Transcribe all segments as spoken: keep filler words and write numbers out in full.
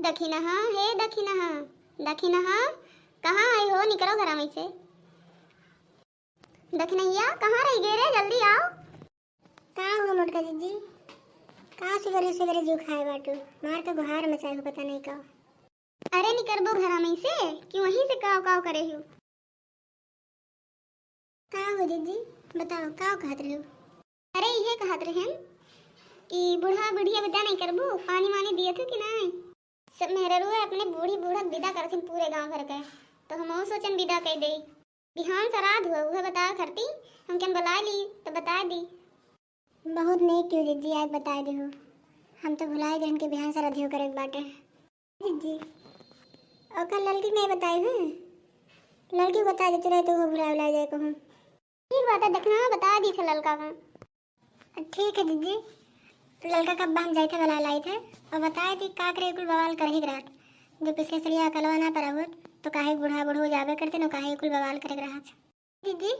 दखिनहा, हे दखिनहा, दखिनहा, कहाँ है हो? निकरो घरा में से। दखिनहिया, कहाँ रहि गए रे? जल्दी आओ। का हुआ मोटका जिज्जी? का सुबेरे सुबेरे जू खाए बाटू? मार के गुहार मचाए हो पता नहीं का। अरे निकरबो घरा में से कि वहीं से काव काव करे हो? का हो जिज्जी, बताओ का कहत रहे हो? अरे इहे कहत रहेन कि बूढ़ा बुढ़िया बता नहीं करबो, पानी वानी दियत हो कि नहीं? सब मेहररुआ अपने बूढ़ी बूढ़ा विदा करथिन पूरे गांव भर के, तो हमहू सोचन विदा कइ देई। बिहान सराध हुआ, उहे बतावे खरती, हमके बलाइ ली, तो बताइ दी। बहुत नेक कियो जिज्जी, आज बताइ दिहो। हम तो भुलाइ गए कि बिहान सराधियो करे के बाटे। जिज्जी, ओकर ललकी नहीं बताई हूँ। ललकी बताइ देते रहे तो वो भुलाइ उलाइ जाए कहूँ। ठीक बात है, देखना बताइ दी थे ललका का। ठीक है जिज्जी, ललका का हम जाए थे, बलाइ लाई थे और बताइ दी का करे, कुल बवाल कर ही रहत। जो पिछले सरिया अकलवा ना पर हो, तो काहे बूढ़ा बूढ़ो जाबे करते न, काहे कुल बवाल करे रहत। जिज्जी,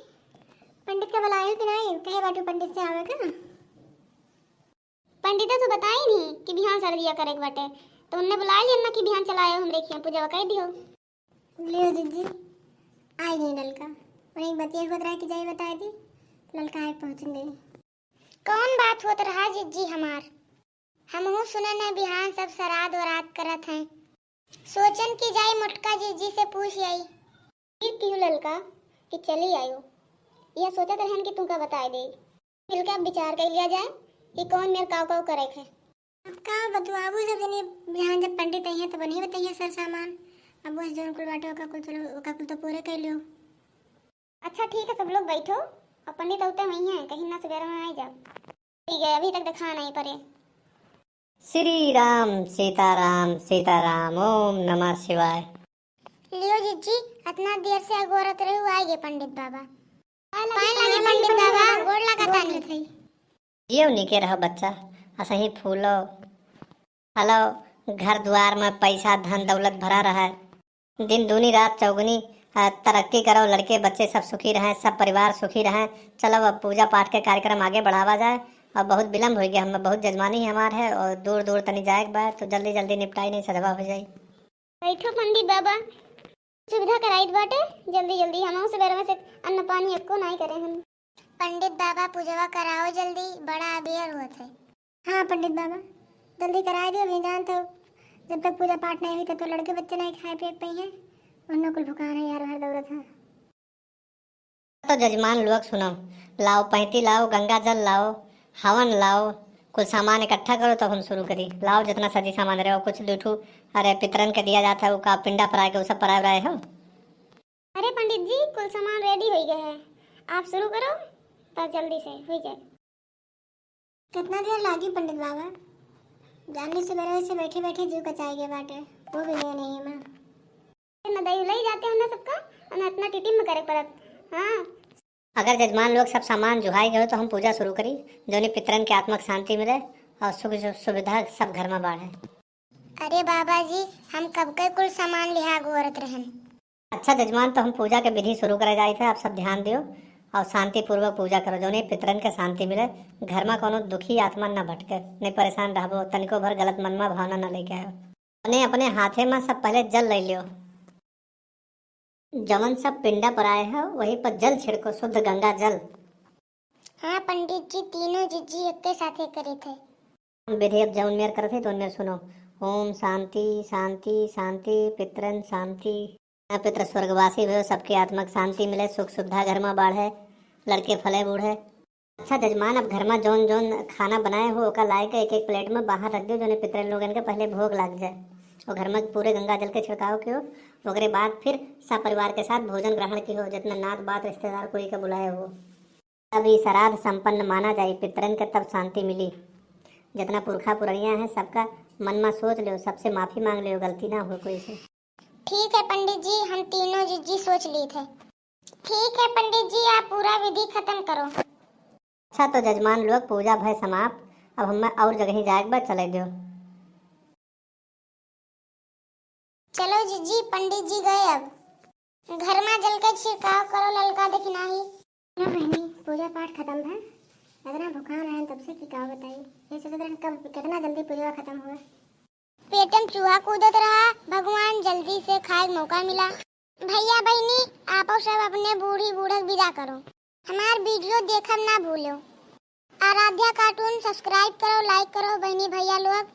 पंडित का बलाए हो कि नहीं? कहे बाटू पंडित से आवे का? पंडित तो बताई नहीं कि बिहान सराधिया करे के बाटे, तो उनने बुलाइ लिया ना कि बिहान चला आयो हमरे खिया पूजा कइ दियो। लियो जिज्जी, आइ गई ललका। उन्हें बतिया होत रहा कि जाई बताइ दी, ललका आइ पहुँचन गई। कौन बात होत रहा जिज्जी हमार? हमहू सुनन है बिहान सब सराध वराध करत हैं। सोचन कि जाई मोटका जिज्जी से पूछ आई। फिर किहू ललका कि चली आयो। यह सोचत रहन कि तुमका बताइ दे। मिलके अब विचार कर लिया जाए कि कौन मेर काव काव करे के है। अब का बतुआबू सब जने, बिहान जब पंडित अइहें तब उन्हीं बताइए सर सामान। अब वो जौन कुल बाटे ओका कुल चलो, ओका कुल तो पूरे कर लियो। अच्छा ठीक है, सब लोग बैठो और पंडित औते हुई हैं, कहीं ना सवेरे में आइ जाओ। ठीक है, अभी तक देखा नहीं परे। श्री राम सीताराम सीताराम, ओम नमः शिवाय। लियो जिज्जी, अतना देर से अगोरत रहू, आइ गए पंडित बाबा। पाए लगे पंडित बाबा, गोड़ लगा तानी। जियो निके रहो बच्चा, असही फूलो फलो, घर दुआर में पैसा धन दौलत भरा रहे, दिन दूनी रात चौगुनी, आ, तरक्की करो, लड़के बच्चे सब सुखी रहें, सब परिवार सुखी रहें। चलो अब पूजा पाठ के कार्यक्रम आगे बढ़ावा जाए। अब बहुत विलम्ब होइ गया, हम बहुत जजमानी हमार है और दूर दूर तनी जाए के बा, तो जल्दी जल्दी निपटाई नहीं सधवा होइ जाई। बैठो पंडित बाबा, सुविधा कराइत बाटे, जल्दी जल्दी हमहू सबेरे में से अन्न पानी एको नाई करे हन। पंडित बाबा पूजवा कराओ जल्दी, बड़ा अबेर होत है। हाँ पंडित बाबा, जल्दी कराइ दियो, अभी जान तो जब तक पूजा पाठ नहीं हुई तब तो लड़के बच्चे नहीं खाए पिए के पइहें, उन्हों कुल भुखान है यार, भर दौड़त है। तो जजमान लोग सुनो, लाओ पैंती लाओ, गंगा जल लाओ, हवन लाओ, कुल सामान इकट्ठा करो तब हम शुरू करी। लाओ जितना सजी सामान रहे, कुछ दू ठू, अरे पितरन के दिया जात है, उका पिंडा पराए के, उ सब पराए रहे हो। अरे पंडित जी, कुल सामान ready होइ गए है, आप शुरू करो तो जल्दी से होइ जाए। कितना देर लागी पंडित बाबा? जानी सुबेरे से बैठे बैठे जीव कचाए गए बाटे, वो भी नहीं नहीं है माँ। न दही उलाई जाते हो ना सबका, और न इतना टिटिम में करे पड़त। हाँ। अगर जजमान लोग सब सामान जुहाई गयो तो हम पूजा शुरू करी, जौनी पितरन के आत्मा के शांति मिले और सुख सु-, सुविधा सब घर में बाढ़े। अरे बाबा जी, हम कब के कुल सामान लिहा गोरत रहन। अच्छा जजमान, तो हम पूजा के विधि शुरू करे जाइत है, आप सब ध्यान दियो और शांतिपूर्वक पूजा करो, जौनी पितरन के शांति मिले, घर में कोनो दुखी आत्मा न भटके, नहीं परेशान रहबो, तनिको भर गलत मन में भावना न लेके आयो। अपने अपने हाथे में सब पहले जल ले लियो। जवन सब पिंडा पराए है, वही पर जल छिड़को, शुद्ध गंगा जल। हाँ पंडित जी, तीनों जिज्जी एक के साथे करे थे। विधि अब जौन मेर करत है, तो उनमें सुनो। ओम शांति, शांति, शांति, पितरन शांति। पितर स्वर्गवासी भयो, सबके आत्मा के शांति मिले, सुख सुविधा घर में बाढ़े, लड़के फले बूढ़े। अच्छा जजमान, अब घर में जौन जौन खाना बनाए हो, ओका लाए के एक एक plate में बाहर रख दियो, जौने पितरन लोगन के पहले भोग लाग जाए। और घर में पूरे गंगा जल के छिड़काव कियो, ओकरे बाद फिर सब परिवार के साथ भोजन ग्रहण कियो, जितना नात बात रिश्तेदार कोई के बुलाए हो। तब ई श्राद्ध संपन्न माना जाई, पितरन के तब शांति मिली। जितना पुरखा पुरनिया है, सबका मन में सोच लियो, सबसे माफी मांग लियो, गलती ना हो कोई से। ठीक है पंडित जी, हम तीनों जिज्जी सोच ली थे। ठीक है पंडित जी, आप पूरा विधि खत्म करो। अच्छा, तो जजमान लोग, पूजा भय समाप्त, अब हमें और जगह जाए के बा, चले दो। चलो जिज्जी, पंडित जी गए, अब घर में जल के छिड़काव करो, ललका दखिनही। ना बहनी, पूजा पाठ खत्म है, इतना भुखान रहन तब से कि का बताई, ये सोचत रहन कब कितना जल्दी पूजा खत्म हुआ। पेट में चूहा कूदत रहा, भगवान जल्दी से खाए के मौका मिला। भैया बहिनी, आपो सब अपने बूढ़ी बूढ़क विदा करो। हमार वीडियो देखब ना भूलो। आराध्या कार्टून सब्सक्राइब करो, लाइक करो बहिनी भैया लोग।